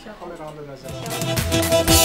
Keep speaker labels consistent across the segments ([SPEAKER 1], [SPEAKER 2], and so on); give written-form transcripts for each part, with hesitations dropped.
[SPEAKER 1] Kameranı da nəzər.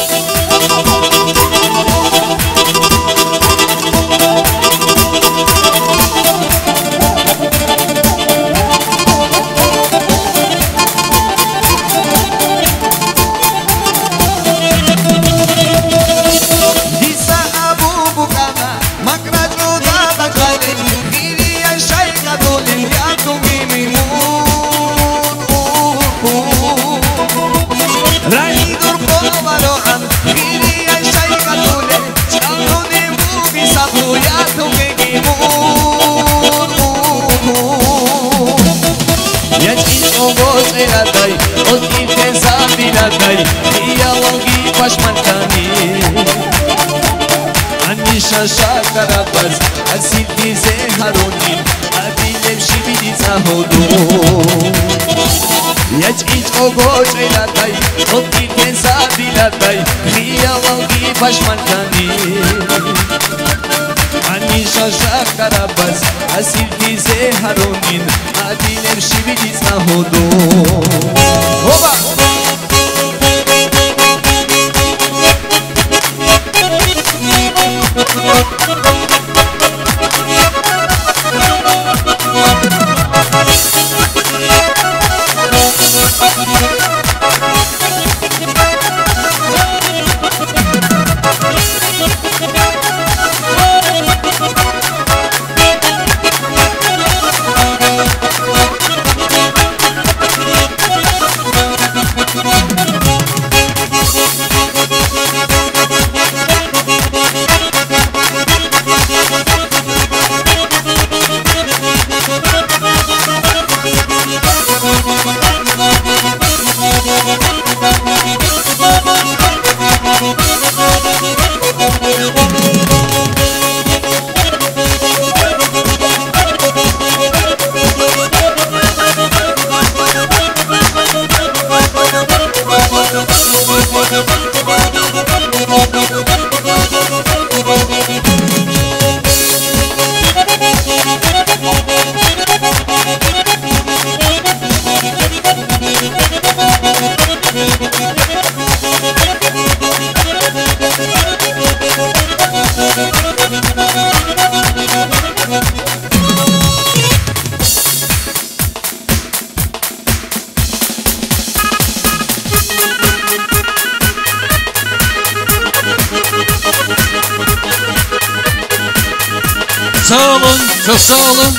[SPEAKER 2] Sağ olun, çox sağ olun.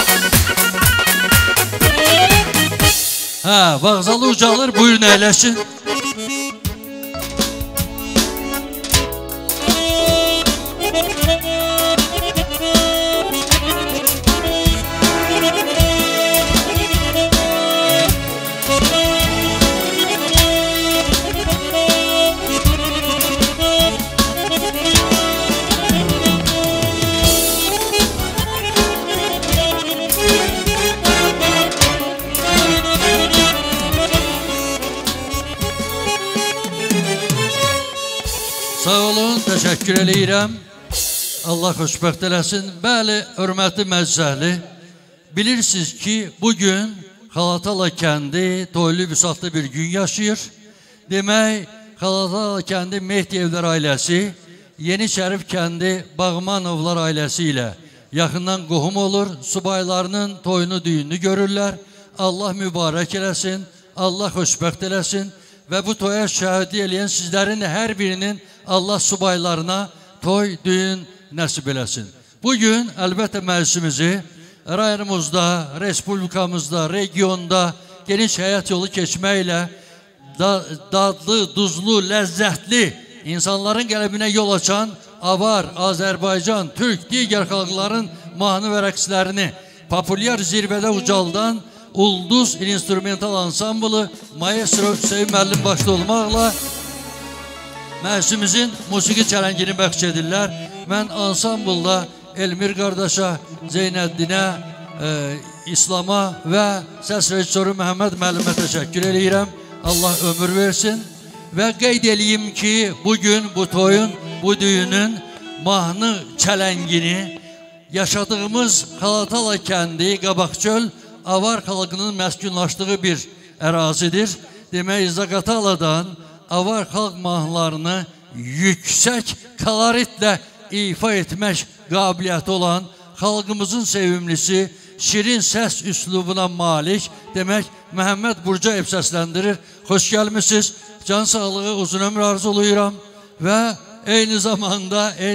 [SPEAKER 2] Hə, vağzalı ucalır, buyurun əyləşin. Sağ olun, təşəkkür eləyirəm. Allah xoşbəxt eləsin. Bəli, hörmətli məclis əhli, bilirsiniz ki, bugün Xalatala kəndi toylu vüsatlı bir gün yaşayır. Demək, Xalatala kəndi Mehdiyevlər ailəsi, Yeni Şərif kəndi Bağmanovlar ailəsi ilə yaxından qohum olur. Subaylarının toyunu, düyününü görürlər. Allah mübarək eləsin, Allah xoşbəxt eləsin və bu toya şahidi eləyən sizlərin hər birinin Allah subaylarına toy, düyün nəsib eləsin. Bugün əlbəttə məclisimizi rayonumuzda, respublikamızda, regionda geniş həyat yolu keçməklə dadlı, duzlu, ləzzətli insanların qələbinə yol açan Avar, Azərbaycan, Türk, digər xalqların mahnı və rəqslərini populyar zirvədə ucaldan Ulduz İnstrumental Ansamblı Maestro Hüseyin müəllim başda olmaqla məclisimizin musiqi çələngini bəxş edirlər. Mən ansamblda Elmir qardaşa, Zeynəddinə, İslama və səs rejissoru Məhəmməd müəllimə təşəkkür eləyirəm. Allah ömür versin. Və qeyd eləyim ki, bugün bu toyun, bu düyünün mahnı çələngini yaşadığımız Xalatala kəndi, Qabaqçöl, Avar xalqının məskunlaşdığı bir ərazidir. Demək, Zaqataladan avar xalq mahnılarını yüksək koloritlə ifa etmək qabiliyyəti olan xalqımızın sevimlisi, şirin səs üslubuna malik, demək Məhəmməd Burcayev səsləndirir. Xoş gəlmişsiniz. Can sağlığı, uzun ömür arzulayıram və eyni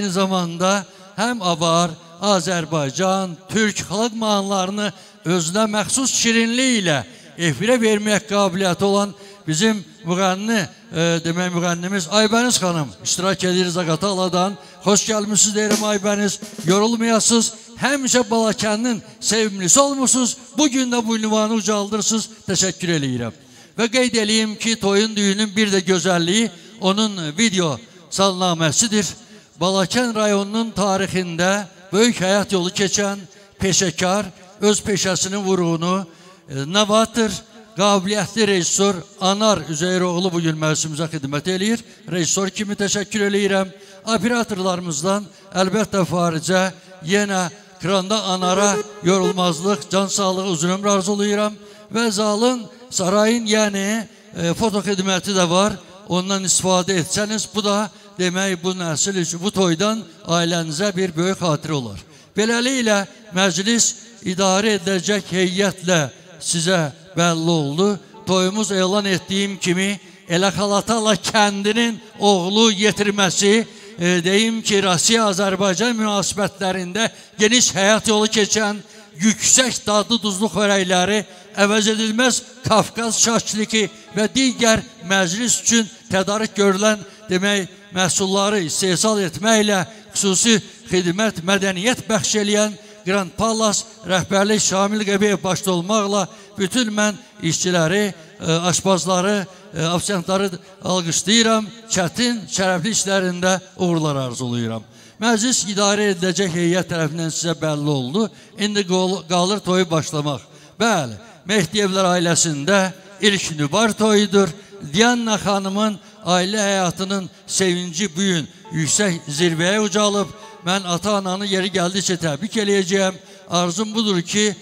[SPEAKER 2] zamanda həm avar, Azərbaycan, Türk xalq mahnılarını özünə məxsus şirinliyi ilə efirə vermək qabiliyyəti olan bizim müğənni, demək müğənnimiz Aybəniz xanım iştirak edir Zaqataladan. Xoş gəlmişsiniz deyirəm Aybəniz, yorulmayasınız. Həmişə Balakəndin sevimlisi olmuşsunuz. Bugün də bu ünvanı ucaldırsınız. Təşəkkür eləyirəm. Və qeyd eləyim ki, toyun düyünün bir də gözəlliyi onun video salnaməsidir. Balakənd rayonunun tarixində böyük həyat yolu keçən peşəkar, öz peşəsinin vuruğunu, novator, qabiliyyətli rejissor Anar Üzeyroğlu bugün mövsümüzə xidmət eləyir. Rejissor kimi təşəkkür eləyirəm. Operatorlarımızdan əlbəttə xaricə yenə kranda Anara yorulmazlıq, can sağlığı, uzun ömür arzulayıram. Və zalın, sarayın, yəni foto xidməti də var. Ondan istifadə etsəniz, bu da demək bu nəsil üçün, bu toydan ailənizə bir böyük xatirə olar. Beləliklə məclis idarə ediləcək heyətlə sizə bəlli oldu. Toyumuz elan etdiyim kimi elə Xalatala kəndinin oğlu yetirməsi, deyim ki, Rusiya-Azərbaycan münasibətlərində geniş həyat yolu keçən yüksək dadlı duzlu xörəkləri, əvəz edilməz Kafkas şaşliki və digər məclis üçün tədarük görülən demək məhsulları istehsal etməklə xüsusi xidmət, mədəniyyət bəxş eləyən Grand Palace rəhbərlik Şamil Qəbiyev başda olmaqla bütün mən işçiləri, aşpazları, ofisiantları alqışlayıram. Çətin, şərəfli işlərində uğurlar arzulayıram. Məclis idarə ediləcək heyət tərəfindən sizə bəlli oldu. İndi qalır toyu başlamaq. Bəli, Mehdiyevlər ailəsində ilk nübar toyudur. Diana xanımın ailə həyatının sevinci bu gün yüksək zirvəyə ucalıb. Mən ata-ananı yeri gəldikcə təbrik eləyəcəyəm. Arzum budur ki,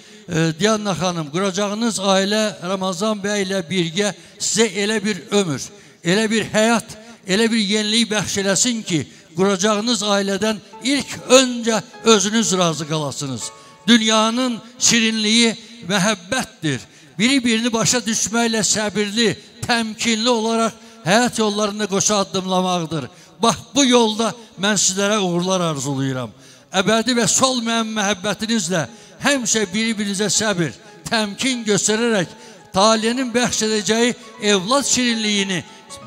[SPEAKER 2] Diana xanım, quracağınız ailə Ramazan bəy ilə birgə sizə elə bir ömür, elə bir həyat, elə bir yenilik bəxş eləsin ki, quracağınız ailədən ilk öncə özünüz razı qalasınız. Dünyanın şirinliyi məhəbbətdir. Biri-birini başa düşməklə səbirli, təmkinli olaraq həyat yollarında qoşa addımlamaqdır. Bax, bu yolda mən sizlərə uğurlar arzulayıram. Əbədi və solmayan məhəbbətinizlə həmişə bir-birinizə səbir, təmkin göstərərək talenin bəxş edəcəyi evlad şirinliyini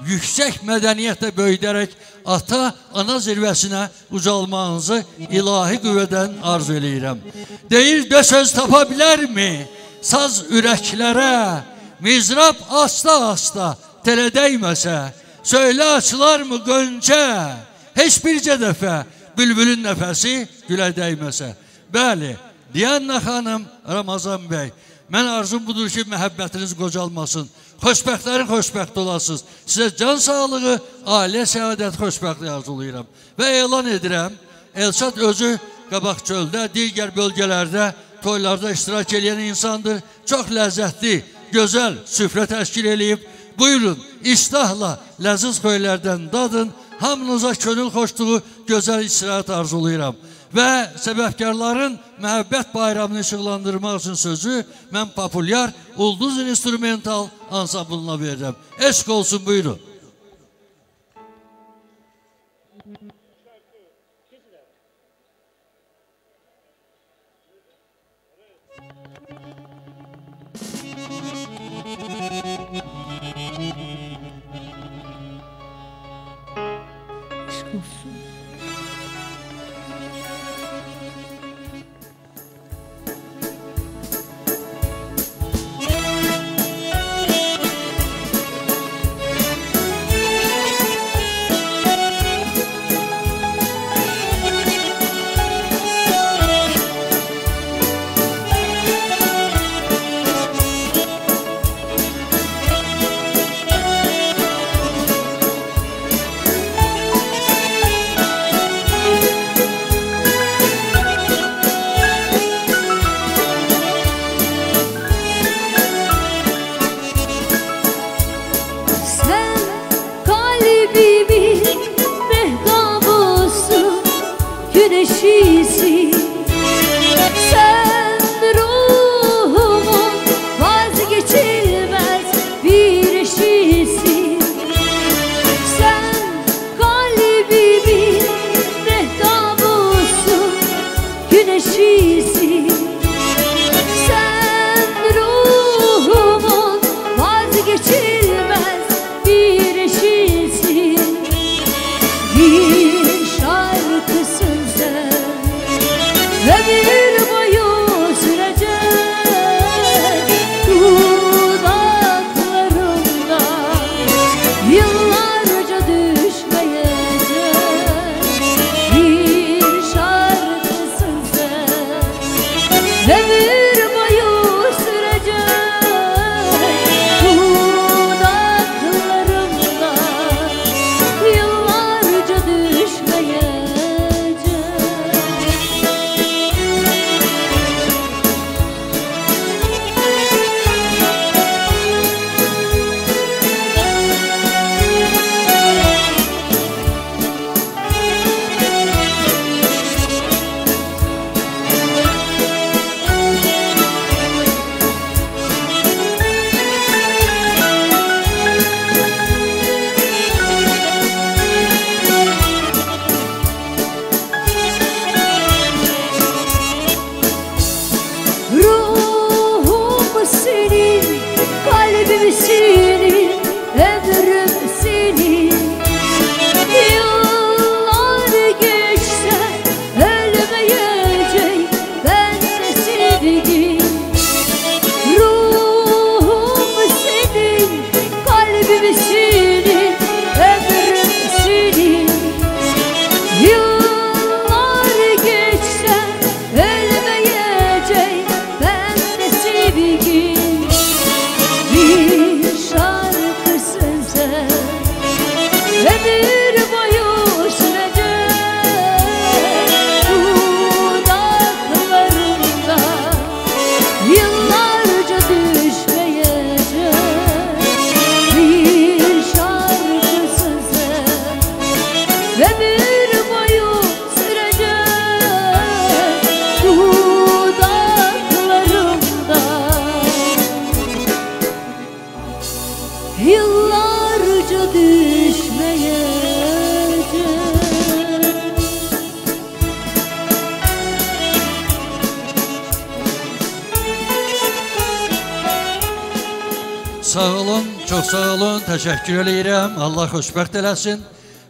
[SPEAKER 2] yüksək mədəniyyətlə böyüdərək ata, ana zirvəsinə ucalmağınızı ilahi qüvvədən arzu eləyirəm. Deyir də söz tapa bilərmi saz ürəklərə, mizrab asta-asta telə dəyməsə, söylə açılar mı qönçə, heç bircə dəfə bülbülün nəfəsi gülə dəyməsə. Bəli, Diana xanım, Ramazan bəy, mən arzum budur ki, məhəbbətiniz qocalmasın, xoşbəxtlərin xoşbəxt olasınız. Sizə can sağlığı, ailə səadət, xoşbəxtlik arzulayıram. Və elan edirəm, Elşad özü Qabaqçöldə, digər bölgələrdə, toylarda iştirak eləyən insandır. Çox ləzzətli, gözəl süfrə təşkil eləyib. Buyurun, iştahla ləziz xöylərdən dadın. Hamınıza könül xoşluğu, gözəl istirahət arzulayıram. Və səbəbkarların məhəbbət bayramını işıqlandırmaq üçün sözü mən populyar Ulduz İnstrumental ansamblına verirəm. Eşq olsun, buyurun.
[SPEAKER 1] Eşq olsun. kalbim senin, ömrüm senin. Yıllar geçse ölmeyecek bende sevgin. Ruhum senin, kalbim senin, ömrüm senin. Yıllar geçse ölmeyecek bende sevgin. Bir şarkısın sen, ömür boyu sürecek dudaklarımda, yıllarca düşmeyecek. Bir şarkısın sen, ömür boyu sürecek dudaklarımda, yıllarca düşmeyecek.
[SPEAKER 2] Sağ olun, çox sağ olun, təşəkkür eləyirəm. Allah xoşbəxt eləsin.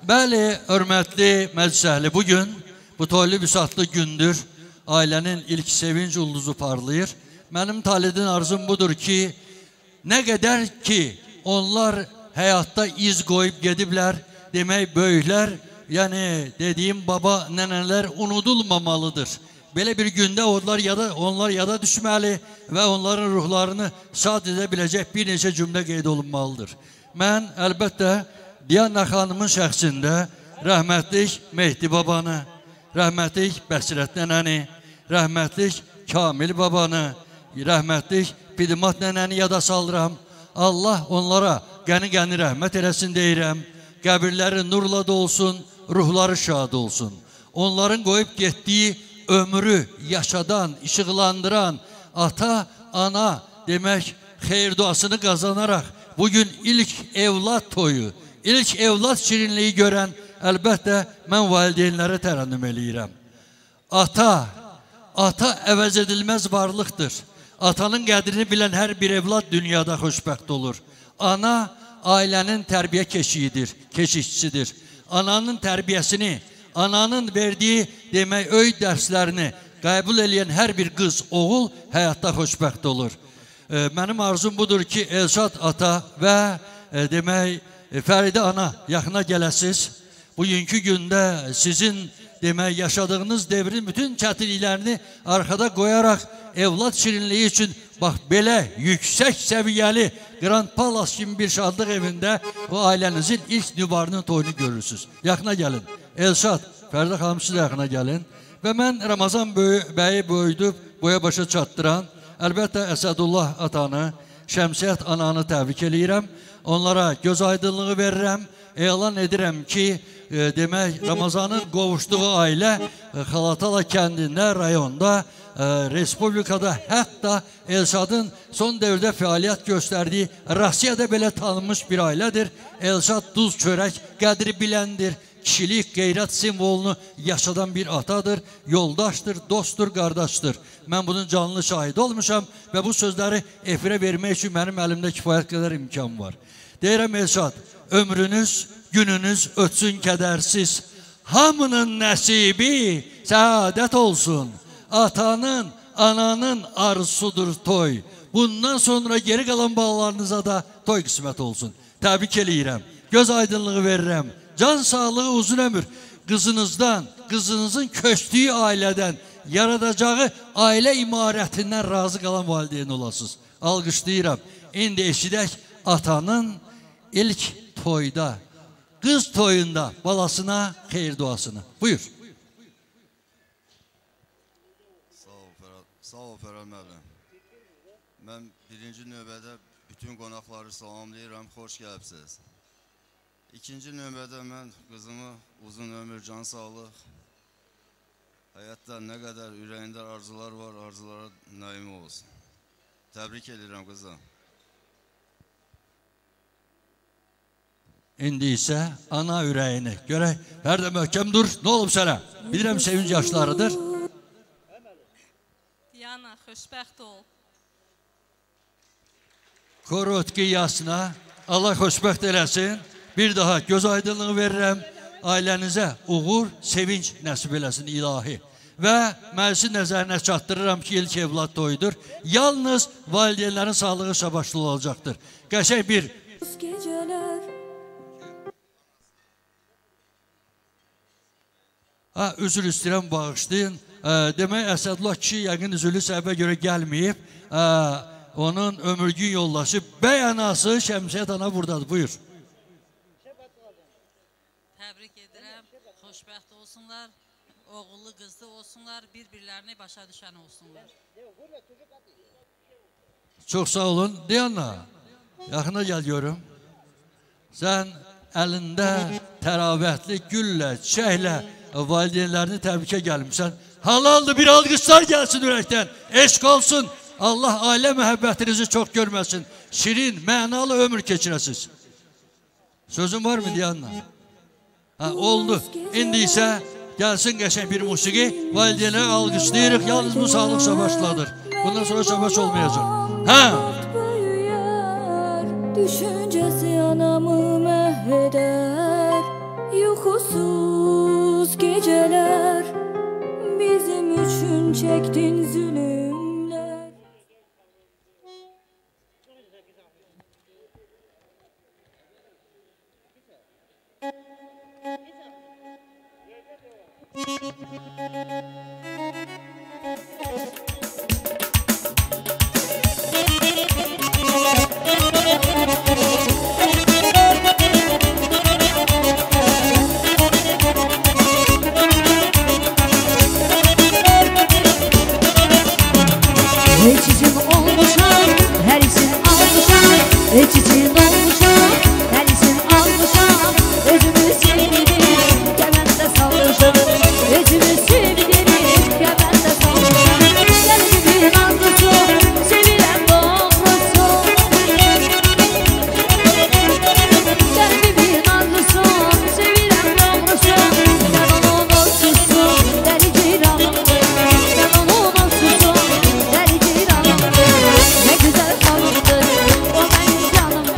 [SPEAKER 2] Bəli, hörmətli məclis əhli, bugün bu toylu büsatlı gündür. Ailənin ilk sevinc ulduzu parlayır. Mənim talidin arzum budur ki, nə qədər ki onlar həyatda iz qoyub gediblər, demək böyüklər, yəni dediyim baba, nənələr unudulmamalıdır. Belə bir gündə onlar yada düşməli və onların ruhlarını şad edə biləcək bir neçə cümlə qeyd olunmalıdır. Mən əlbəttə Diana xanımın şəxsində rəhmətlik Mehdi babanı, rəhmətlik Bəsirət nənəni, rəhmətlik Kamil babanı, rəhmətlik Pidimat nənəni yada salıram. Allah onlara qəni-qəni rəhmət eləsin deyirəm. Qəbirləri nurla dolsun, ruhları şad olsun. Onların qoyub getdiyi ömrü yaşadan, işıqlandıran ata, ana demək xeyir duasını qazanaraq bugün ilk evlad toyu, ilk evlad şirinliyi görən əlbəttə mən valideynlərə tərənnüm eləyirəm. Ata, ata əvəz edilməz varlıqdır. Atanın qədrini bilən hər bir evlad dünyada xoşbəxt olur. Ana ailənin tərbiyə keşiyidir, keşikçisidir. Ananın tərbiyəsini, ananın verdiyi demək öy dərslərini qəbul eləyən hər bir qız, oğul həyatda xoşbəxt olur. Mənim arzum budur ki, Elşad ata və demək Fəridə ana yaxına gələsiz. Bugünkü gündə sizin demək yaşadığınız devrin bütün çətinliklərini arxada qoyaraq evlad şirinliyi üçün bax belə yüksək səviyyəli Grand Palace kimi bir şadlıq evində o ailənizin ilk nübarının toyunu görürsünüz. Yaxına gəlin. Elşad, Fəridə xanım siz də yaxına gəlin. Və mən Ramazan bəyi böyüdüb boya başa çatdıran əlbəttə Əsədullah atanı, Şəmsiyyət ananı təbrik eləyirəm. Onlara göz aydınlığı verirəm. Elan edirəm ki, demək Ramazanın qovuşduğu ailə Xalatala kəndində, rayonda, respublikada, hətta Elşadın son dövrdə fəaliyyət göstərdiyi Rusiyada belə tanınmış bir ailədir. Elşad duz çörək qədri biləndir, kişilik, qeyrət simvolunu yaşadan bir atadır, yoldaşdır, dostdur, qardaşdır. Mən bunun canlı şahidi olmuşam və bu sözləri efirə vermək üçün mənim əlimdə kifayət qədər imkan var. Deyirəm Elşad, ömrünüz, gününüz ötsün kədərsiz. Hamının nəsibi səadət olsun. Atanın, ananın arzusudur toy. Bundan sonra geri qalan balalarınıza da toy qismət olsun. Təbrik eləyirəm, göz aydınlığı verirəm. Can sağlığı, uzun ömür. Qızınızdan, qızınızın köçdüyü ailədən, yaradacağı ailə imarətindən razı qalan valideyn olasınız. Alqışlayıram. İndi eşidək atanın ilk toyda, qız toyunda balasına xeyir duasını. Buyur.
[SPEAKER 3] Sağ ol Fərhad müəllim. Mən birinci növbədə bütün qonaqları salamlayıram, xoş gəlibsiniz. İkinci növbədə mən qızımı uzun ömür, can sağlıq, həyatda nə qədər ürəyində arzular var, arzulara naim olsun. Təbrik edirəm qızım.
[SPEAKER 2] İndi isə ana ürəyini. Görək, Fərdə möhkəm dur, nə olub sənə? Bilirəm, sevinc yaşlarıdır.
[SPEAKER 4] Diana, xoşbəxt ol.
[SPEAKER 2] Korotki yasna. Allah xoşbəxt eləsin. Bir daha göz aydınlığı verirəm. Ailənizə uğur, sevinç nəsib eləsin ilahi. Və məclisin nəzərinə çatdırıram ki, ilk evlad toyudur. Yalnız valideynlərin sağlığı savaşlı olacaqdır. Qəşəng bir... Ha, üzr istəyirəm, bağışlayın. Demək, Əsədullah kişi yəqin üzürlü səbəbə görə gəlməyib. Onun ömürgün yoldaşı, bəy anası Şəmsiyyət ana buradadır. Buyur.
[SPEAKER 4] Təbrik edirəm. Xoşbəxt olsunlar. Oğullu, qızlı olsunlar. Bir-birlərini başa düşən olsunlar.
[SPEAKER 2] Çox sağ olun. Diana, yaxına gəl görüm. Sən əlində təravətli güllə, çiçəklə valideynlərini təbrikə gəlmişsən. Halaldır, bir alqışlar gəlsin ürəkdən. Eşq olsun. Allah ailə məhəbbətinizi çox görməsin. Şirin, mənalı ömür keçirəsiniz. Sözün var mı Diana? Ha, oldu. İndi isə gəlsin qəşəng bir musiqi. Valideynləri alqışlayırıq. Yalnız bu sağlıq savaşladır. Bundan sonra savaş olmayacaq. Hə.
[SPEAKER 1] Düşüncesi anamı məhveder. Yuxusuz geceler bizim üçün çektin zulümler.
[SPEAKER 5] Heç için olmuşam, her için almışam. Heç için olmuşam, her için almışam. Özümü sevdirim, kəməndə salmışam. Özümü sevdirim, kəməndə salmışam. Qəlbimin arzusu, sevirəm doğrusu. Qəlbimin arzusu, sevirəm doğrusu. Sən onun olsusun, dəli ceyranımdır. Sən onun olsusun, dəli ceyranımdır. Ne güzel kanımdır, o benim canımdır.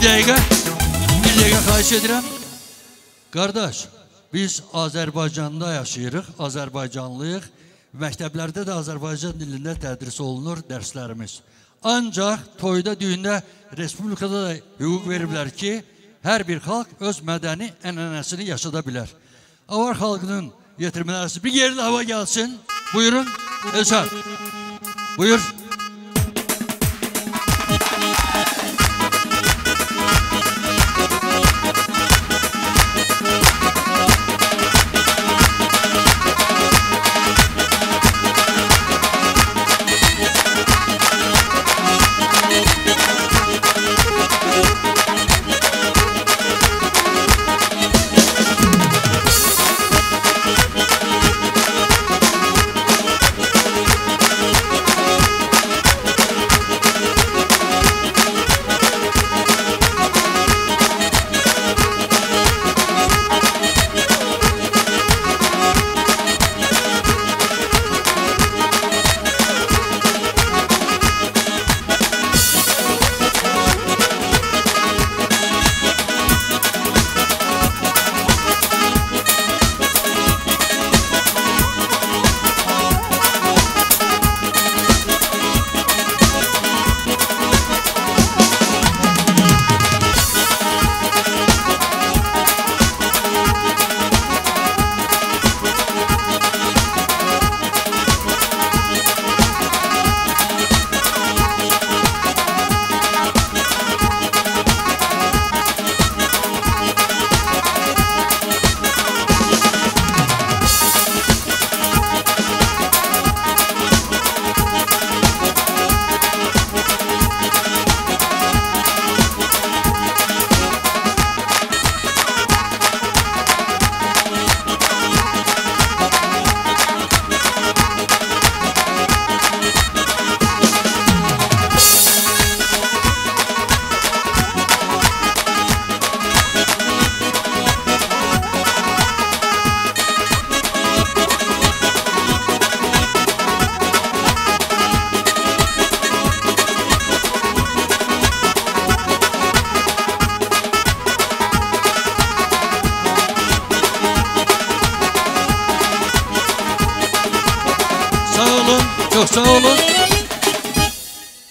[SPEAKER 2] Bir dəqiqə, bir dəqiqə xahiş edirəm. Qardaş, biz Azərbaycanda yaşayırıq, Azərbaycanlıyıq. Məktəblərdə də Azərbaycan dilində tədris olunur dərslərimiz. Ancaq toyda, düyündə Respublikada da hüquq veriblər ki, hər bir xalq öz mədəni ənənəsini yaşada bilər. Avar xalqının yetirmələrisi bir yerli hava gəlsin. Buyurun, Elşad. Buyur. Çox sağ olun.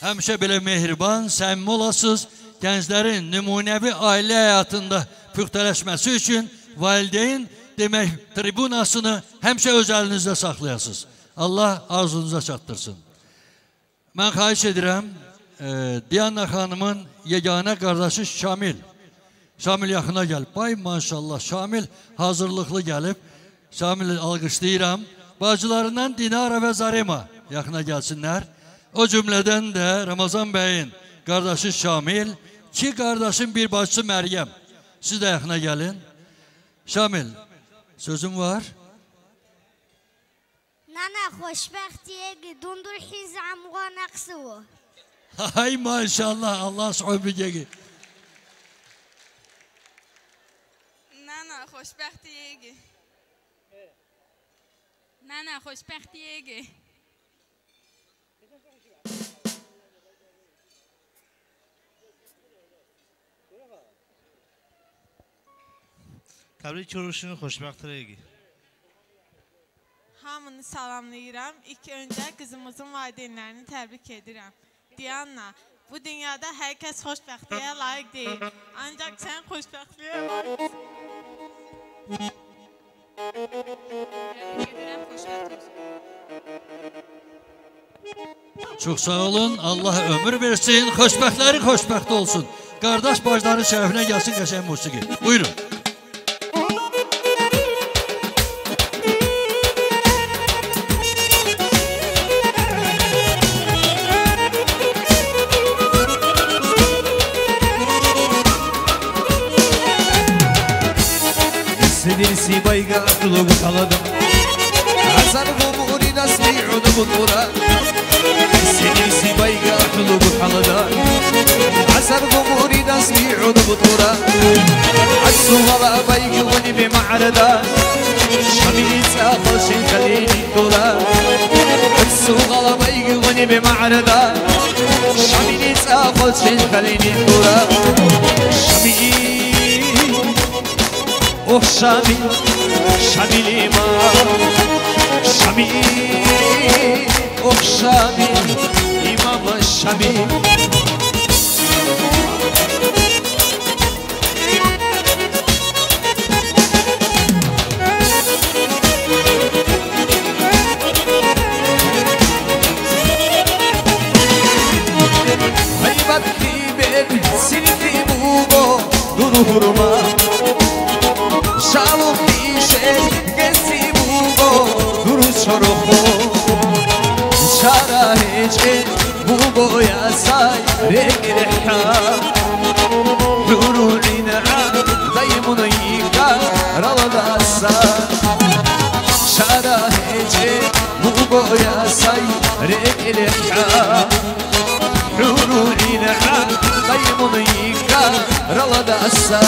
[SPEAKER 2] Həmişə belə mehriban, səmimi olasınız. Gənclərin nümunəvi ailə həyatında püxtələşməsi üçün valideyn demək tribunasını həmişə öz əlinizdə saxlayasınız. Allah arzunuza çatdırsın. Mən xahiş edirəm, Diana xanımın yeganə qardaşı Şamil. Şamil yaxına gəlib. Bay maşallah, Şamil hazırlıqlı gəlib. Şamili alqışlayıram. Bacılarından Dinara və Zarema yaxına gəlsinlər. O cümlədən də Ramazan bəyin qardaşı Şamil, iki qardaşın bir bacısı Məryəm. Siz də yaxına gəlin. Şamil, sözüm var.
[SPEAKER 6] Nana xoşbəxtiyə dundur hizamğa naqsı.
[SPEAKER 2] Hay maşallah, Allah sohbet.
[SPEAKER 7] Nana xoşbəxtiyə. Nana xoşbəxtiyə.
[SPEAKER 8] Təbrik olsun, xoşbəxtlik.
[SPEAKER 7] Hamını salamlayıram. İlk öncə qızımızın valideynlərini təbrik edirəm. Diana, bu dünyada hər kəs xoşbəxtliyə layiq deyil. Ancaq sən xoşbəxtliyə layiqsin. Təbrik edirəm, xoşbəxt olsun.
[SPEAKER 2] Çox sağ olun, Allah ömür versin, xoşbəxtləri xoşbəxt olsun. Qardaş bacıların şərəfinə gəlsin qəşəng musiqi. Buyurun.
[SPEAKER 9] سدرسي بايقا قلوب خلدم عسر غموري نسمي عنب الورا سدرسي بايقا قلوب خلدم عسر غموري نسمي عنب الورا عسو غلا بايقا وني بمعردا شميس أخوشي خليني دورا عسو غلا بايقا وني بمعردا شاميني تاخذ شين خليني دورا شامي اوه شامي شامي ما شامي اوه شامي إمام شامي Hurma Şalu pişe gesi bugo duru çoroko Şara hece bugo yasay regreha Duru in'a dayımını yıka raladasa Şara hece bugo yasay regreha Duru in'a dayımını yıka raladasa.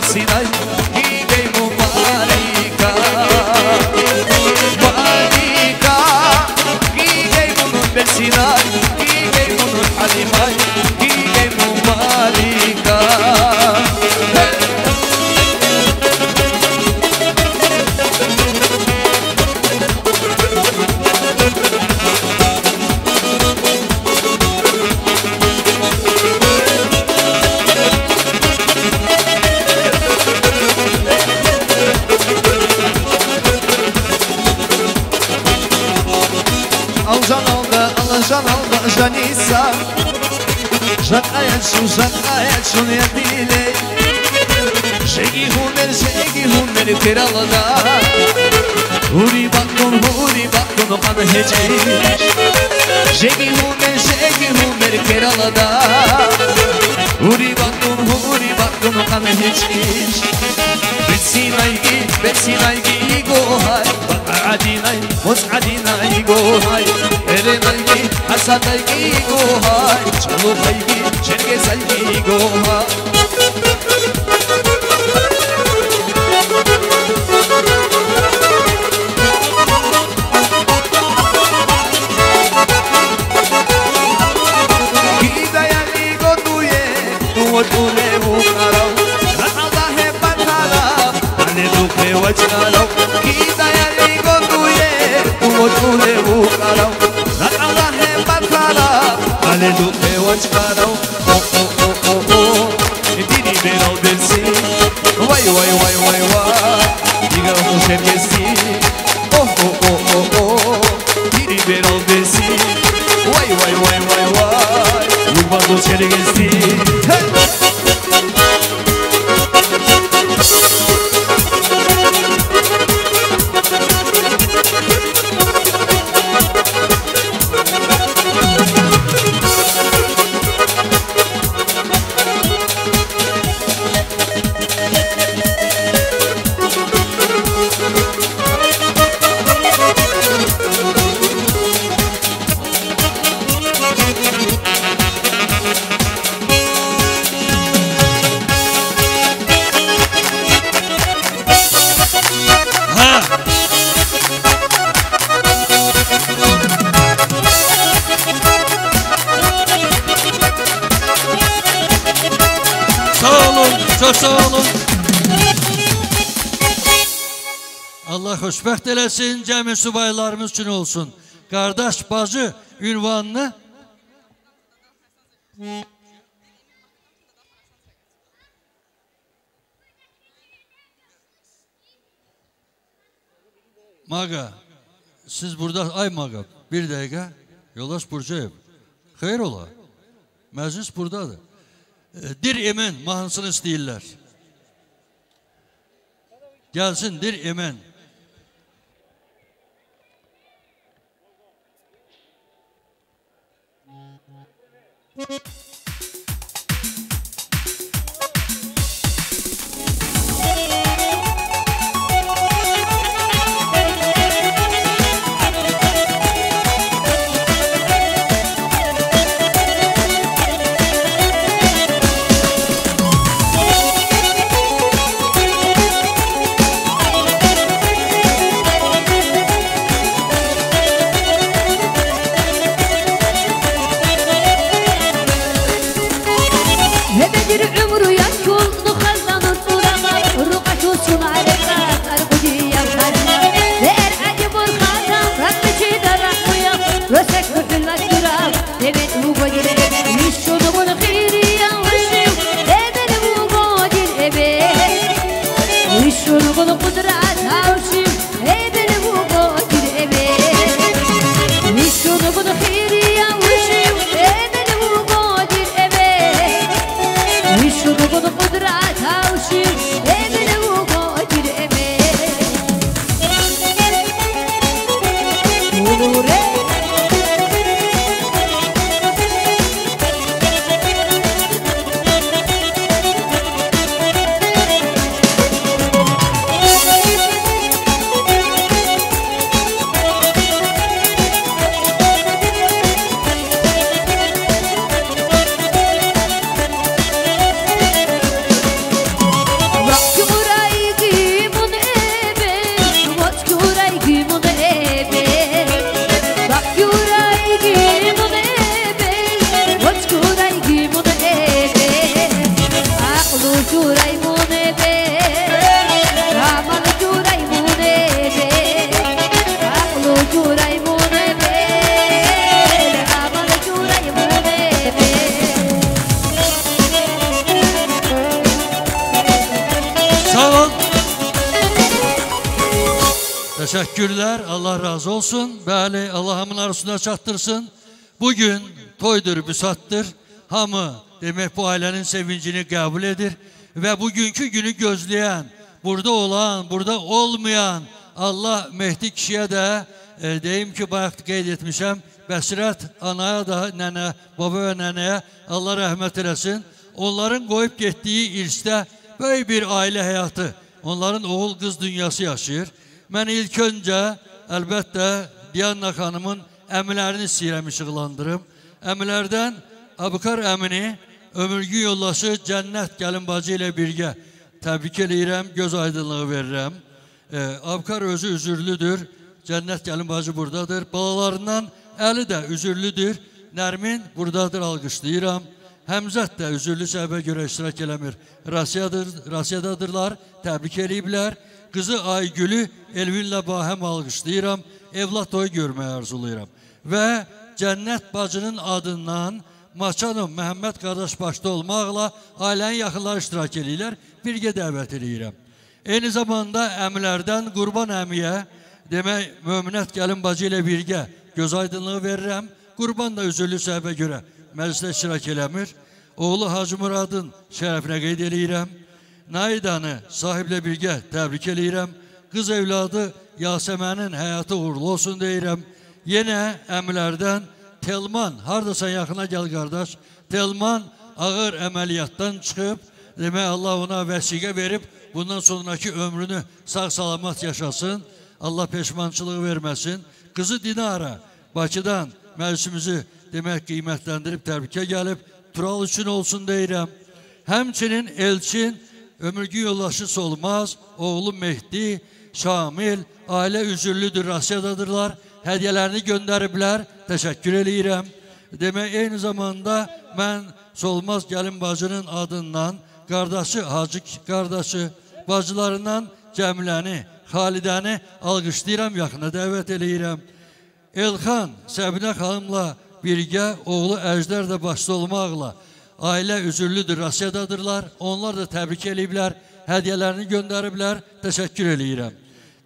[SPEAKER 9] Betsinay Gigay mu Malika Malika Gigay bunun Betsinay Gigay bunun Halimay Gigay mu Malika. Janisa, Janayat şu yadile. Şegi humer kralada. Huri baktun kan hece. Şegi humer kralada. Huri baktun kan hece. Betsinay gi gohay, Adinay, Mus'adinay gohay. Erenaygi, Hasanaygi gohay, Çalukaygi, Çerkezaygi gohay. Gidayali goduye, tuotule bukarav, Ratallahe patala, ane dukhe vachkarav. Gidayali goduye, tuotule bukarav, Ratallahe patala, ane dukhe vachkarav. Oh oh oh oh oh, diri berav dersi, vay vay vay vay vay, digav şergesi. Oh oh oh oh oh, diri berav dersi, vay vay vay vay vay, yurmaz o şergesi. Hey!
[SPEAKER 2] Allah xoşbəxt eləsin, cəmi subaylarımız üçün olsun. Qardaş, bacı ünvanını Maqa, siz burada, ay Maqa, bir dəqiqə, yoldaş Burcayev, xeyr ola, məclis buradadır. Dir Emin mahnısını istəyirlər. Gəlsin Dir Emin. olun. Təşəkkürlər, Allah razı olsun. Bəli, Allah hamının arzusuna çatdırsın. Bugün toydur, büsatdır. Hamı demək bu ailənin sevincini qəbul edir. Və bugünkü günü gözləyən, burada olan, burada olmayan Allah Mehdi kişiyə də deyim ki, bayaq qeyd etmişəm, Bəsirət anaya da, nənə, baba və nənəyə Allah rəhmət eləsin. Onların qoyub getdiyi irsdə böyük bir ailə həyatı, onların oğul qız dünyası yaşayır. Mən ilk öncə əlbəttə Diana xanımın əmilərini istəyirəm işıqlandırım. Əmilərdən Abukar əmini ömürgü yoldaşı Cənnət gəlin bacı ilə birgə təbrik eləyirəm, göz aydınlığı verirəm. Abukar özü üzürlüdür, Cənnət gəlin bacı buradadır. Balalarından Əli də üzürlüdür, Nərmin buradadır, alqışlayıram. Həmzət də üzürlü səbəbə görə iştirak eləmir. Rusiyadadırlar, təbrik eləyiblər. Qızı Aygülü Elvinlə bahəm alqışlayıram. Evlad toyu görməyi arzulayıram. Və Cənnət bacının adından Maçanov Məhəmməd qardaş başda olmaqla ailənin yaxınları iştirak eləyirlər. Birgə dəvət eləyirəm. Eyni zamanda əmilərdən Qurban əmiyə, demək Möminət gəlin bacı ilə birgə göz aydınlığı verirəm. Qurban da üzürlü səbəbə görə məclisdə iştirak eləmir. Oğlu Hacı Muradın şərəfinə qeyd eləyirəm. Naidanı sahiblə birgə təbrik eləyirəm. Qız evladı Yasəmənin həyatı uğurlu olsun deyirəm. Yenə əmilərdən Telman, haradasan yaxına gəl qardaş. Telman ağır əməliyyatdan çıxıb, demək Allah ona vəsiqə verib, bundan sonraki ömrünü sağ-salamat yaşasın. Allah peşmançılığı verməsin. Qızı Dinara Bakıdan məclisimizi demək qiymətləndirib təbrikə gəlib, Tural üçün olsun deyirəm. Həmçinin Elçin, ömürgü yoldaşı Solmaz, oğlu Mehdi, Şamil, ailə üzürlüdür, Rusiyadadırlar. Hədiyyələrini göndəriblər, təşəkkür eləyirəm. Demək, eyni zamanda mən Solmaz gəlin bacının adından, qardaşı, Hacı qardaşı, bacılarından Cəmiləni, Xalidəni alqışlayıram, yaxına dəvət eləyirəm. Elxan Səbinə xanımla birgə, oğlu Əjdər də başda olmaqla ailə üzürlüdür, Rusiyadadırlar. Onlar da təbrik eləyiblər, hədiyyələrini göndəriblər, təşəkkür eləyirəm.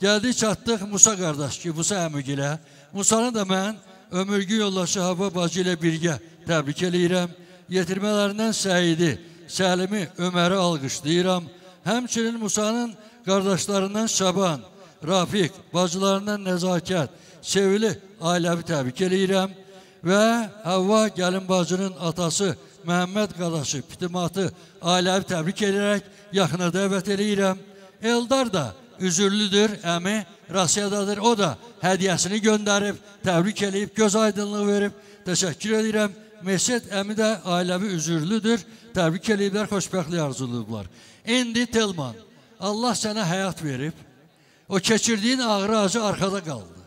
[SPEAKER 2] Gəldik, çatdıq Musa qardaş ki, Musa əmigilə. Musanı da mən ömürgü yoldaşı Hava bacı ilə birgə təbrik eləyirəm. Yetirmələrindən Səidi, Səlimi, Öməri alqışlayıram. Həmçinin Musanın qardaşlarından Şaban, Rafiq, bacılarından Nəzakət, Sevili ailəvi təbrik eləyirəm. Və Havva gəlin bacının atası Məhəmməd qardaşı, Pitimatı ailəvi təbrik edərək yaxına dəvət eləyirəm. Eldar da üzürlüdür, əmi Rusiyadadır. O da hədiyyəsini göndərib, təbrik eləyib, göz aydınlığı verib. Təşəkkür edirəm. Mesut əmi də ailəvi üzürlüdür. Təbrik eləyiblər, xoşbəxtlik arzulayıblar. İndi Telman, Allah sənə həyat verib. O keçirdiyin ağrı acı arxada qaldı.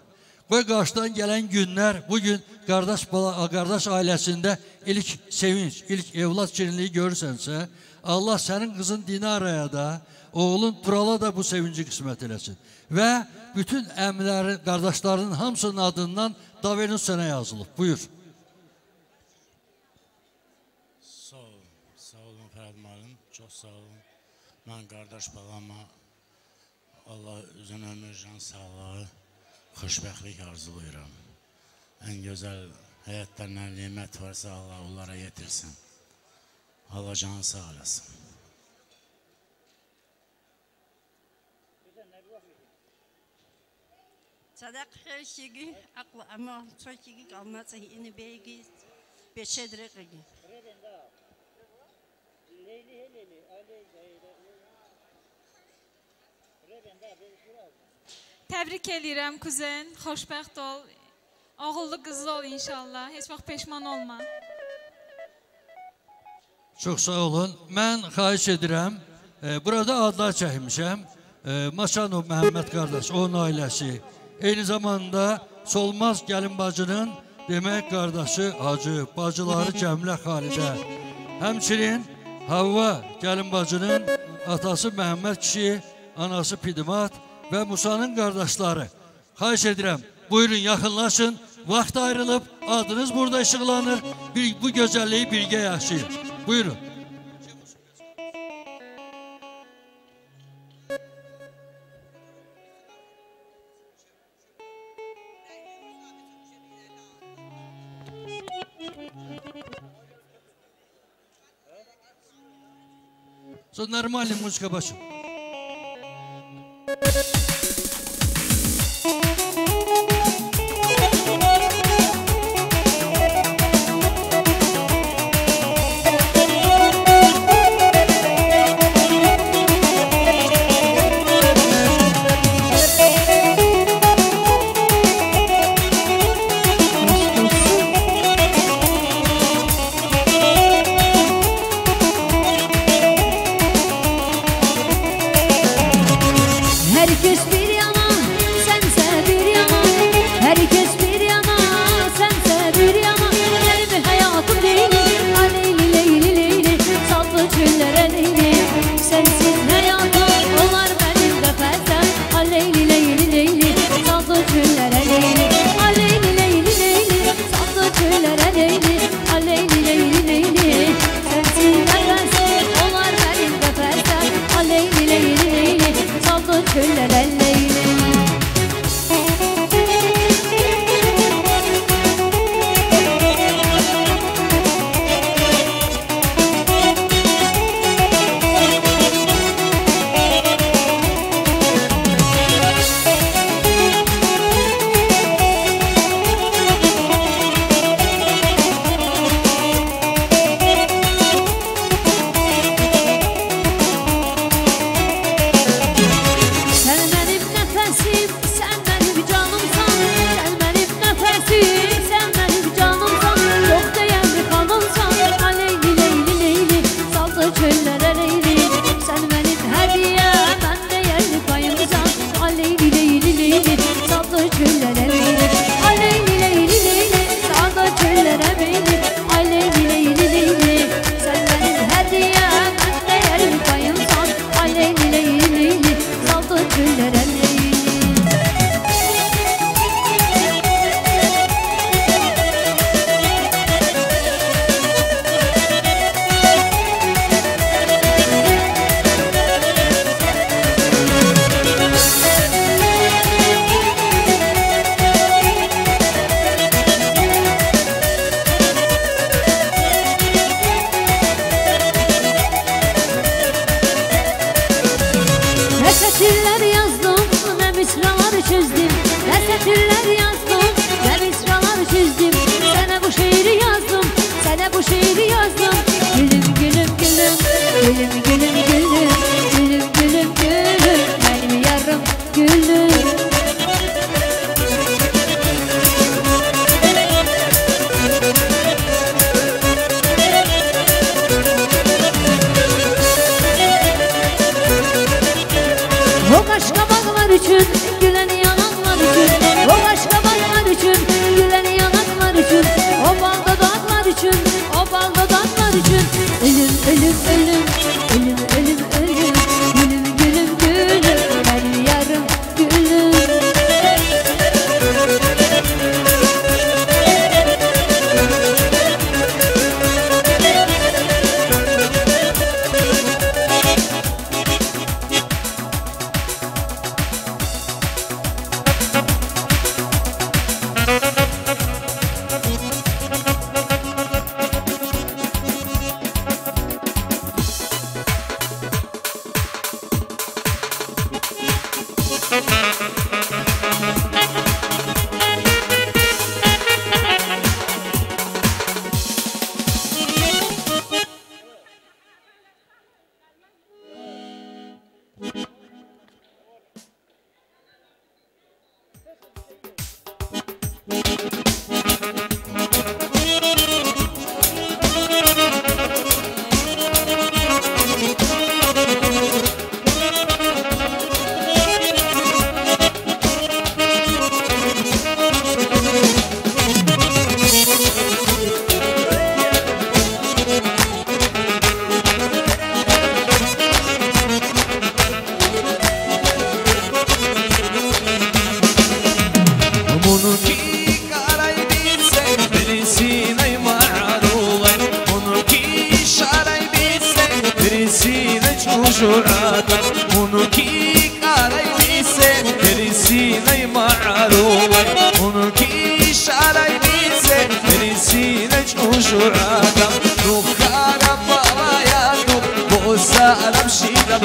[SPEAKER 2] Qoy qarşıdan gələn günlər bugün qardaş ailəsində ilk sevinç, ilk evlad şirinliyi görürsənsə, Allah sənin qızın Dinaraya da, oğlun Turala da bu sevinci qismət eləsin. Və bütün əmlərin, qardaşlarının hamısının adından Davenus sənə yazılıb. Buyur.
[SPEAKER 8] Sağ olun, sağ olun Fərhad müəllim, çox sağ olun. Mən qardaş balama Allah uzun ömür, can sağlığı, xoşbəxtlik arzulayıram. Ən gözəl həyatda nə nemət varsa Allah onlara yetirsin. Allah canı sağ olasın.
[SPEAKER 10] Sadaq xeyşigi, aqlı ama çoxigi qalmazı ini beygi beşedriqigi.
[SPEAKER 7] Təbrik eləyirəm kuzen, xoşbəxt ol, oğullu qızlı ol inşallah, heç vaxt peşman olma.
[SPEAKER 2] Çox sağ olun. Mən xahiş edirəm, burada adlar çəkmişəm. Maçanov Məhəmməd qardaş, onun ailəsi. Eyni zamanda Solmaz gəlin bacının demək qardaşı Hacı, bacıları Cəmilə Xalidə. Həmçinin Havva gəlin bacının atası Məhəmməd kişi, anası Pidimat və Musanın qardaşları. Xahiş edirəm, buyurun yaxınlaşın, vaxt ayrılıb, adınız burada işıqlanır, bu gözəlliyi birgə yaşayın. Buyurun. Sonra normal muzika başım.
[SPEAKER 5] Herkes bir yana, sense bir yana. Herkes bir yana, sense bir yana. Benim hayatım leyli, aleyli leyli leyli. Sallı çöllere leyli. Sensiz hayatım olar benim nefesem. Aleyli leyli leyli, sallı çöllere leyli. Aleyli leyli leyli, sallı çöllere leyli. Aleyli leyli leyli, sensiz nefesim olar benim nefesem. Aleyli leyli leyli, sallı çöllere leyli.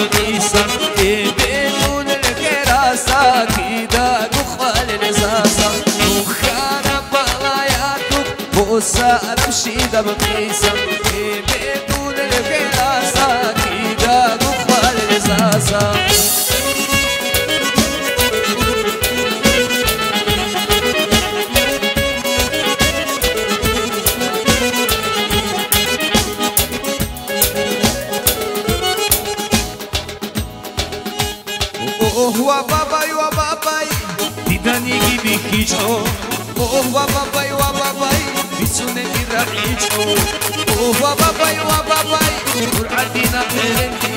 [SPEAKER 9] بقيسا بدون الكراسة كده دخل الزازة وخرب بلاياتك وصار مشيدة بقيسا بدون الكراسة كده دخل الزازة. وباباي وباباي ديداني بيكيچو اوه وباباي وباباي بيسوني راعيچو اوه وباباي وباباي قرعتنا قرنتي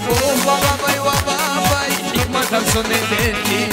[SPEAKER 9] اوه وباباي وباباي حكمة تمسوني دنتي.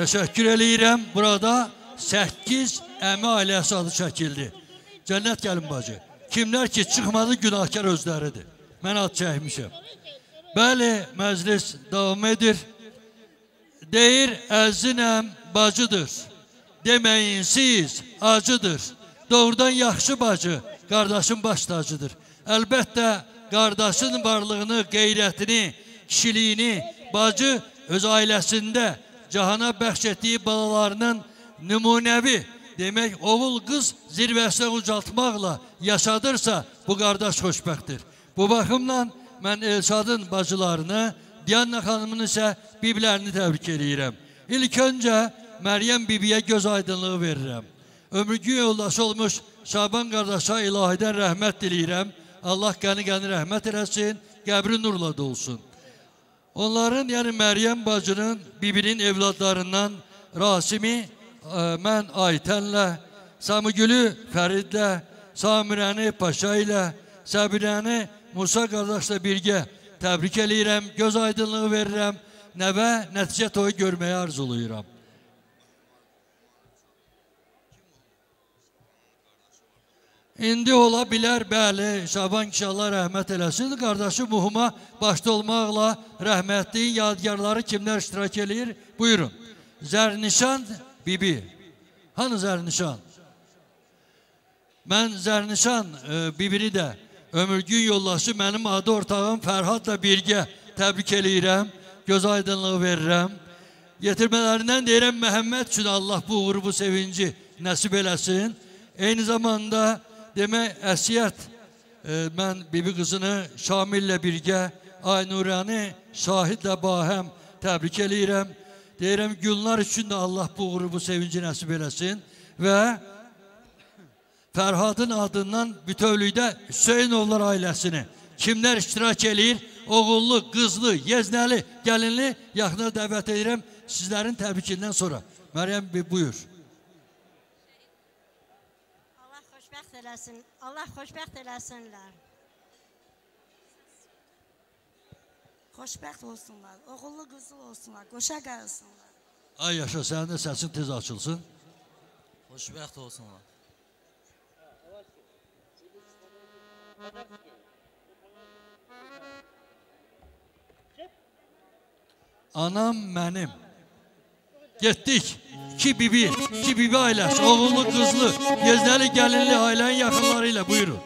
[SPEAKER 2] Təşəkkür eləyirəm. Burada 8 əmi ailəsi adı çəkildi. Cənnət gəlin bacı. Kimlər ki çıxmadı, günahkar özləridir. Mən ad çəkmişəm. Bəli, məclis davam edir. Deyir, əzinəm bacıdır. Deməyin siz acıdır. Doğrudan yaxşı bacı, qardaşın baş tacıdır. Əlbəttə, qardaşın varlığını, qeyrətini, kişiliyini bacı öz ailəsində cahana bəxş etdiyi balalarının nümunəvi, demək, oğul qız zirvəsinə ucaltmaqla yaşadırsa, bu qardaş xoşbəxtdir. Bu baxımdan mən Elşadın bacılarını, Diana xanımın isə bibilərini təbrik edirəm. İlk öncə Məryəm bibiyə göz aydınlığı verirəm. Ömürgün yoldaşı olmuş Şaban qardaşa ilahidən rəhmət diləyirəm. Allah qəni-qəni rəhmət eləsin, qəbri nurla dolsun. Onların, yəni Məryəm bacının, bibinin evladlarından Rasimi mən Aytənlə, Samigülü Fəridlə, Samirəni Paşa ilə, Səbirəni Musa qardaşla birgə təbrik eləyirəm, göz aydınlığı verirəm, nəvə nəticə toyu görməyi arzulayıram. İndi ola bilər, bəli, Şaban kişi Allah rəhmət eləsin. Qardaşı Muhuma başda olmaqla rəhmətliyin yadigarları kimlər iştirak eləyir? Buyurun. Zərnişan bibi. Hanı Zərnişan? Mən Zərnişan bibini də ömürgün yoldaşı mənim adı ortağım Fərhadla birgə təbrik eləyirəm. Göz aydınlığı verirəm. Yetirmələrindən deyirəm, Məhəmməd üçün Allah bu uğuru, bu sevinci nəsib eləsin. Eyni zamanda demək, Əsiyyət, mən bibi qızını Şamillə birgə, Aynurəni Şahidlə bahəm təbrik eləyirəm. Deyirəm, Gülnar üçün də Allah bu uğuru, bu sevinci nəsib eləsin. Və Fərhadın adından bütövlükdə Hüseynovlar ailəsini kimlər iştirak eləyir? Oğullu, qızlı, yeznəli, gəlinli yaxına dəvət edirəm sizlərin təbrikindən sonra. Məryəm, buyur.
[SPEAKER 10] Eləsin. Allah xoşbəxt eləsinlər.
[SPEAKER 11] Xoşbəxt olsunlar, oğullu qızlı olsunlar, qoşa qalsınlar.
[SPEAKER 2] Ay yaşa, sənin də səsin tez açılsın.
[SPEAKER 12] Xoşbəxt olsunlar.
[SPEAKER 2] Anam mənim. Getdik. İki bibi, iki bibi ailəsi, oğullu, qızlı, yeznəli, gəlinli ailənin yaxınları ilə buyurun.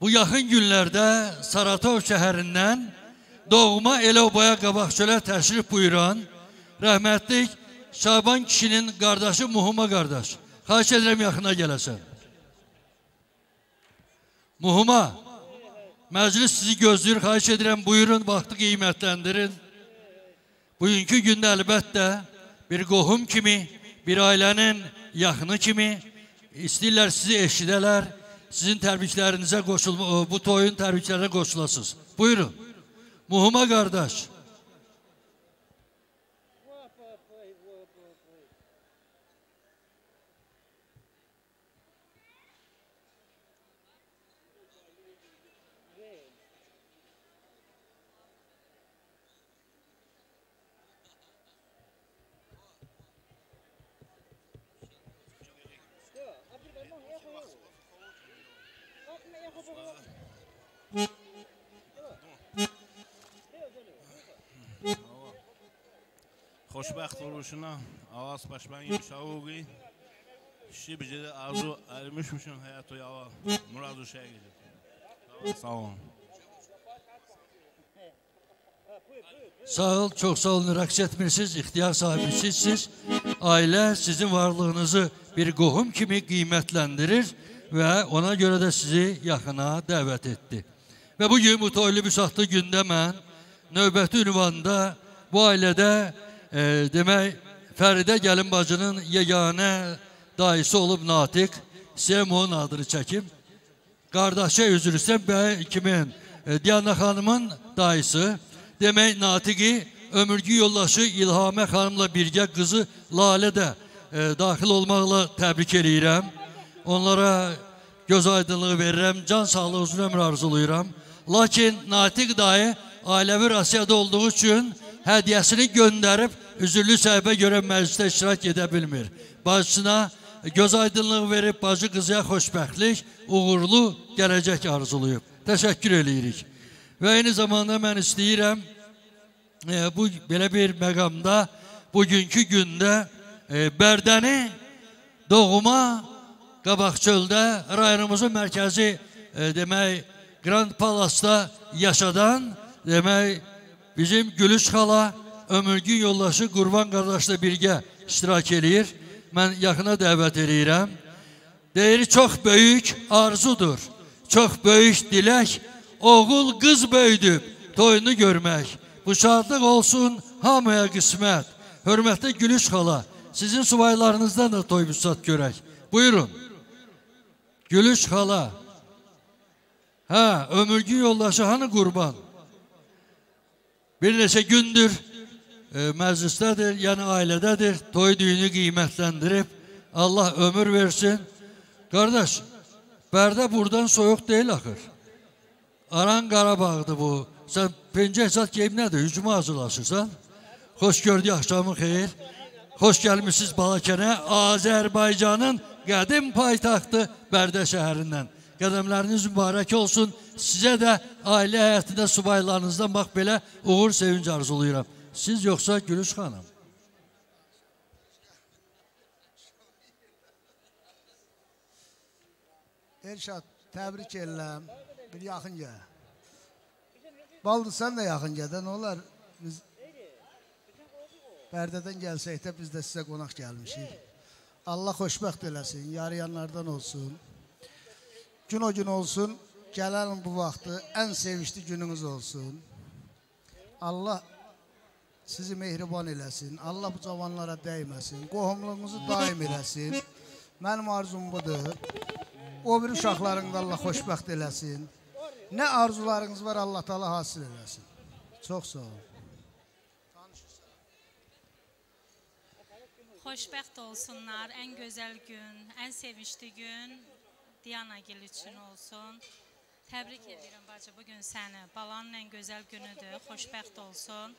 [SPEAKER 2] Bu yaxın günlərdə Saratov şəhərindən doğma elə obaya Qabaqçölə təşrif buyuran rəhmətlik Şaban kişinin qardaşı Muhuma qardaş. Xahiş edirəm yaxına gələsən. Muhuma, məclis sizi gözləyir. Xahiş edirəm buyurun, vaxtı qiymətləndirin. Bugünkü gündə əlbəttə bir qohum kimi, bir ailənin yaxını kimi istəyirlər sizi eşidələr. sizin təbriklərinizə qoşulma, bu toyun təbriklərinə qoşulasınız. Buyurun. Muhuma qardaş.
[SPEAKER 8] Xoşbəxt oluşuna avaz başban şavuqi şibcide arzu ermişmişin hayatı yava muradı şey. Sağ olun.
[SPEAKER 2] Sağ ol, çox sağ olun. Rəqs etmirsiniz, ixtiyar sahibi sizsiz. Ailə sizin varlığınızı bir qohum kimi qiymətləndirir və ona görə də sizi yaxına dəvət etdi. Və bugün bu toylu büsatlı gündə mən növbəti ünvanda bu ailədə demək Fəridə gəlin bacının yeganə dayısı olub Natiq, istəyirəm onun adını çəkim. Qardaşı üzr istəyirəm, bəy kimin? Diana xanımın dayısı. Demək Natiqi ömürgü yoldaşı İlhamə xanımla birgə qızı Lalə də daxil olmaqla təbrik eləyirəm. Onlara göz aydınlığı verirəm, can sağlığı, uzun ömür arzulayıram. Lakin Natiq dayı ailəvi Rusiyada olduğu üçün hədiyyəsini göndərib üzürlü səbəbə görə məclisdə iştirak edə bilmir. Bacısına göz aydınlığı verib, bacı qızıya xoşbəxtlik, uğurlu gələcək arzulayıb. Təşəkkür eləyirik. Və eyni zamanda mən istəyirəm, bu belə bir məqamda, bugünkü gündə Bərdəni doğuma Qabaqçöldə, rayonumuzun mərkəzi demək, Grand Palace'da yaşadan, demək, bizim Gülüş xala ömürgün yoldaşı Qurban qardaşla birgə iştirak eləyir. Mən yaxına dəvət eləyirəm. Deyir, çox böyük arzudur, çox böyük dilək, oğul qız böyüdüb toyunu görmək. Bu şadlıq olsun hamıya qismət. Hörmətli Gülüş xala, sizin subaylarınızdan da toy büsat görək. Buyurun. Gülüş xala. Hə, ömürgün yoldaşı hanı Qurban? Bir neçə gündür məclisdədir, yəni ailədədir. Toy düyünü qiymətləndirib. Allah ömür versin. Qardaş, Bərdə buradan soyuq deyil axır. Aran Qarabağdır bu. Sən pencək zat geyib nədir? Hücuma hazırlaşırsan. Xoş gördük, axşamın xeyir. Xoş gəlmişsiniz Balakənə, Azərbaycanın qədim paytaxtı Bərdə şəhərindən. Qədəmləriniz mübarək olsun. Sizə də ailə həyatında subaylarınızdan bax belə uğur, sevinc arzulayıram. Siz yoxsa Gülüş xanım?
[SPEAKER 13] Elşad, təbrik eləm. Bir yaxın gəl. Baldı, sən də yaxın gəl də, nə olar? Biz Bərdədən gəlsək də biz də sizə qonaq gəlmişik. Allah xoşbəxt eləsin, yarayanlardan olsun. Gün o gün olsun, gələn bu vaxtı ən sevinçli gününüz olsun. Allah sizi mehriban eləsin, Allah bu cavanlara dəyməsin, qohumluğunuzu daim eləsin. Mənim arzum budur. O bir uşaqlarını da Allah xoşbəxt eləsin. Nə arzularınız var, Allah Teala hasil eləsin. Çox sağ olun.
[SPEAKER 14] Xoşbəxt olsunlar, ən gözəl gün, ən sevinçli gün Diana Gil üçün olsun. Təbrik edirəm bacı, bugün səni. Balanın ən gözəl günüdür, xoşbəxt olsun.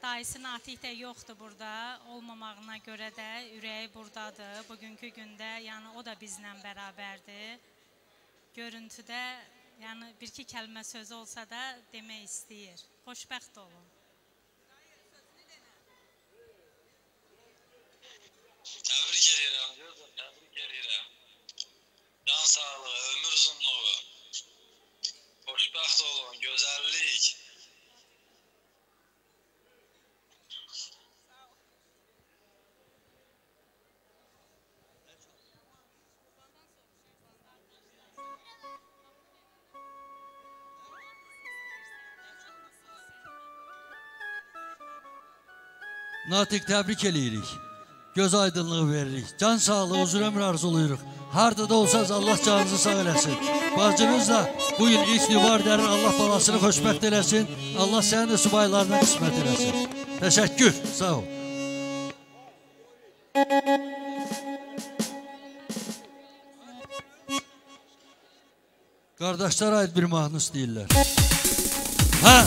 [SPEAKER 14] Dayısı Natiq də yoxdur burada, olmamağına görə də ürəyi buradadır. Bugünkü gündə, yəni o da bizlə bərabərdir. Görüntüdə, yəni bir-iki kəlmə sözü olsa da demək istəyir. Xoşbəxt olun.
[SPEAKER 15] Təbrik edirəm, gördüm, təbrik edirəm. Can sağlığı, ömür uzunluğu, xoşbəxt olun, gözəllik.
[SPEAKER 2] Natiq, təbrik eləyirik. Göz aydınlığı veririk. Can sağlığı, uzun ömür arzulayırıq. Harda da olsanız Allah canınızı sağ eləsin. Bacınız da bugün ilk nüvar dərir. Allah balasını xoşbəxt eləsin. Allah sənin də subaylarına qismət eləsin. Təşəkkür. Sağ ol. Qardaşlar aid bir mahnı istəyirlər. Hə?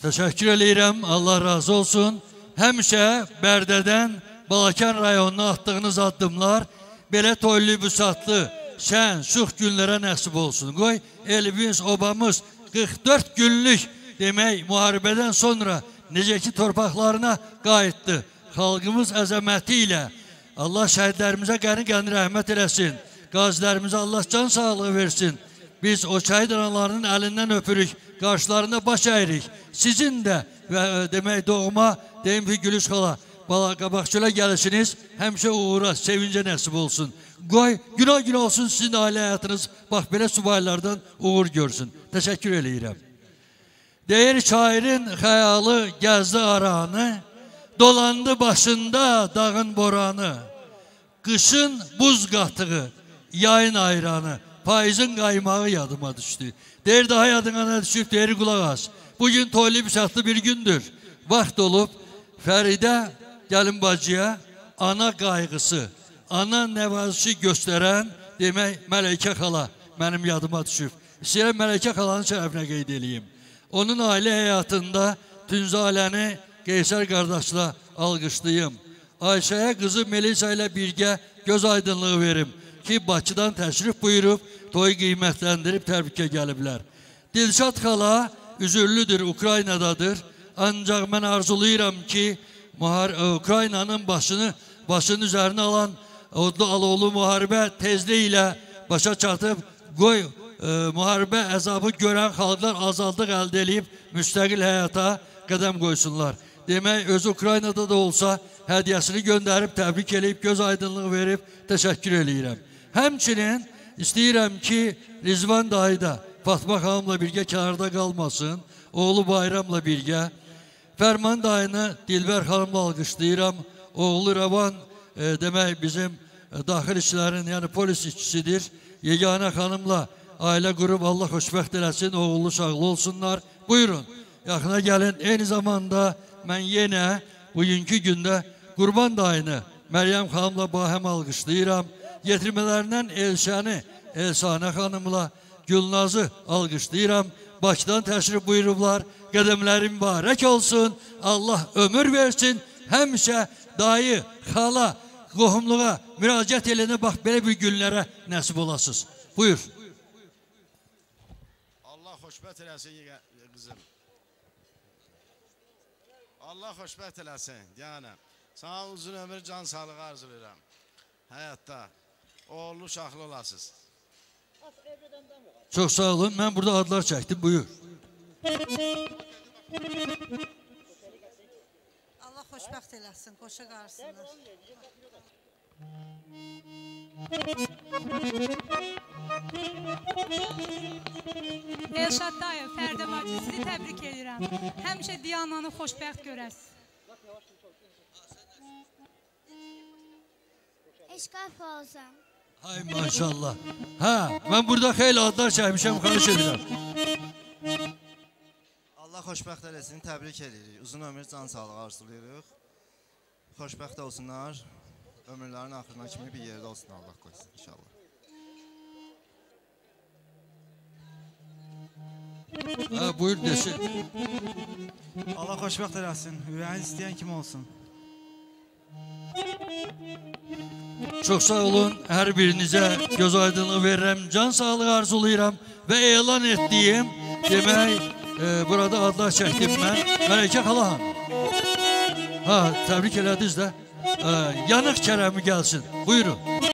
[SPEAKER 2] Təşəkkür eləyirəm, Allah razı olsun. Həmişə Bərdədən Balakən rayonuna atdığınız addımlar belə toylu büsatlı, şən, şux günlərə nəsib olsun. Qoy elimiz, obamız 44 günlük demək müharibədən sonra necə ki torpaqlarına qayıtdı. Xalqımız əzəməti ilə Allah şəhidlərimizə qəni-qəni rəhmət eləsin. Qazilərimizə Allah can sağlığı versin. Biz o şəhid analarının əlindən öpürük, qarşılarında baş əyirik. Sizin də demək doğma, deyim ki Gülüş xala, Qabaqçölə gəlişiniz həmişə uğura, sevincə nəsib olsun. Qoy, günah günah olsun sizin ailə həyatınız, bax belə subaylardan uğur görsün. Təşəkkür eləyirəm. Deyir şairin xəyalı gəzdi aranı, dolandı başında dağın boranı, qışın buz qatığı, yayın ayranı, payızın qaymağı yadıma düşdü. Deyir daha yadına nə düşüb, deyir qulaq as. Bugün toylu bisatlı bir gündür. Vaxt olub Fəridə gəlin bacıya ana qayğısı, ana nəvazişi göstərən demək Mələkə xala mənim yadıma düşüb. İstəyirəm Mələkə xalanın şərəfinə qeyd eləyim. Onun ailə həyatında Tünzaləni Qeysər qardaşla alqışlayım. Ayşəyə qızı Melisa ilə birgə göz aydınlığı verim ki, Bakıdan təşrif buyurub, toyu qiymətləndirib təbrikə gəliblər. Dilşad xala üzürlüdür, Ukraynadadır. Ancaq mən arzulayıram ki, Ukraynanın başının üzərinə alan odlu alovlu müharibə tezliklə başa çatıb, qoy müharibə əzabı görən xalqlar azadlıq əldə eləyib müstəqil həyata qədəm qoysunlar. Demək, özü Ukraynada da olsa hədiyyəsini göndərib, təbrik eləyib, göz aydınlığı verib, təşəkkür eləyirəm. Həmçinin istəyirəm ki, Rizvan dayı da Fatma xanımla birgə kənarda qalmasın, oğlu Bayramla birgə. Fərman dayını Dilbər xanımla alqışlayıram. Oğlu Rəvan, demək, bizim daxil işçilərin, yəni polis işçisidir. Yeganə xanımla ailə qurub Allah xoşbəxt eləsin, oğullu uşaqlı olsunlar. Buyurun, yaxına gəlin. Eyni zamanda mən yenə bugünkü gündə Qurban dayını Məryəm xanımla bahəm alqışlayıram. Yetirmələrindən Elşəni, Elsanə xanımla Gülnazı alqışlayıram. Bakıdan təşrif buyurublar. Qədəmləri mübarək olsun. Allah ömür versin. Həmişə dayı, xala, qohumluğa müraciət elənə bax belə bir günlərə nəsib olasınız. Buyur.
[SPEAKER 8] Allah xoşbəxt eləsin qızım. Allah xoşbəxt eləsin, Diana. Sana uzun ömür, can sağlığı arzulayıram. Həyatda oğullu, uşaqlı olasınız.
[SPEAKER 2] Çox sağ olun. Mən burada adlar çəkdim. Buyur.
[SPEAKER 11] Allah xoşbəxt eləsin, qoşa qarsınlar.
[SPEAKER 14] Elşad dayı, Fərdə bacı, sizi təbrik edirəm. Həmişə Diananı xoşbəxt görəsiniz.
[SPEAKER 6] Eşqaf olsun.
[SPEAKER 2] Hay maşallah. Hə, mən burada xeyli adlar çəkmişəm, xahiş edirəm.
[SPEAKER 3] Allah xoşbəxt eləsin, təbrik edirik. Uzun ömür, can sağlığı arzulayırıq. Xoşbəxt olsunlar. Ömürlərin axırına kimi bir yerdə olsun, Allah qoysun inşallah.
[SPEAKER 2] Hə, buyur desin.
[SPEAKER 16] Allah xoşbəxt eləsin. Ürəyin istəyən kimi olsun.
[SPEAKER 2] Çox sağ olun. Hər birinizə göz aydınlığı verirəm, can sağlığı arzulayıram və elan etdiyim, demək, burada adlar çəkdim mən. Mələkə xala hanım. Ha, təbrik elədiniz də. Yanıq kərəmi gəlsin. Buyurun.